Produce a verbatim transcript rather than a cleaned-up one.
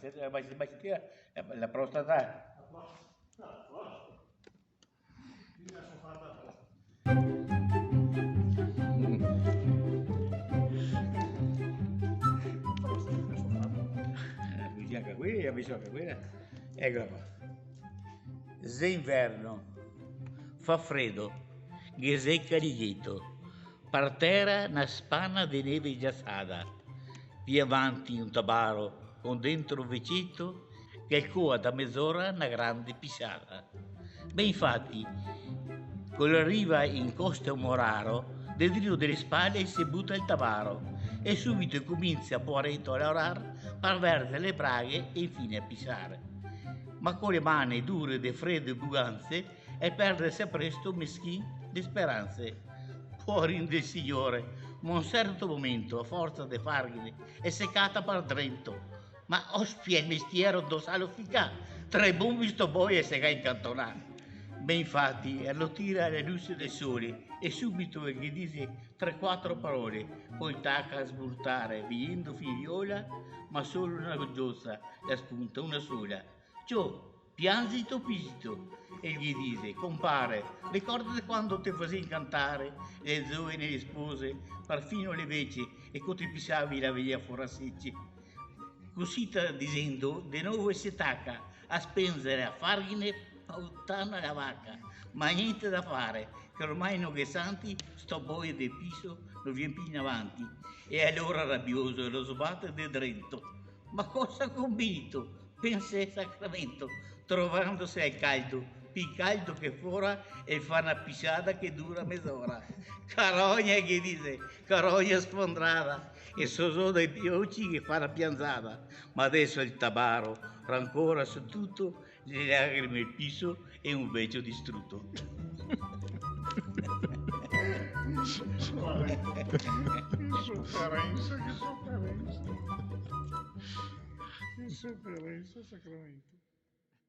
Senti, la bas-, la bacichera, la, la prostata. Eh, cusì anca quela, ghe ga meso anca quela. Ecola qua. Xe inverno, fa fredo, ghe xe el caligeto, par tera na spana de neve giasada, pì avanti un tabaro con dentro un veceto, che el coa da mezora na grande pisada. Ben fati, co el riva in costa un moraro, de drio de le spale el se buta el tabaro, e subito el cominzia, poareto, a laorar, par verzer le braghe e infine a pisar. Ma co le mane dure de fredo e buganze, el perde asè presto, meschin, le speranze. Poarin del Signore, ma a un certo momento, a forza de farghine, el se cata par drento. Ma ospia, el mestiero, do sa lo fica? Tre bombi sto boia el se ga incantonà. Ben fati, el lo tira a la luce del sole, e subito el ghe dixe tre quatro parole, poi taca a sburtare, viendo fin viola, ma solo na giosa, la spunta una sola. Ciò, pianzito o pisito? E el ghe dixe: compare, ricordate quando te fasevi incantare le zovene e le spose, parfino le vece, e co te pisavi la vea fora sece. Cusì ta-, dixendo, de novo el se taca a spenzere a farghine, putana la vaca. Ma gnente da fare, che ormai no ghe santi, sto boia de piso no vien pì in avanti. E alora rabioso lo sbate de drento. Ma cosa combinito? Pensè, sacramento, trovandose al caldo, pì caldo che fora, el fa na pisada che dura mezora. Carogna, ghe dixe, carogna sfondrada, e so zo dai pioci che fa na pianzada. Ma deso el tabaro, rancora su tuto, le lagrime, el piso e un vecio distruto. Che soferenza, che soferenza. Che soferenza, sacramento.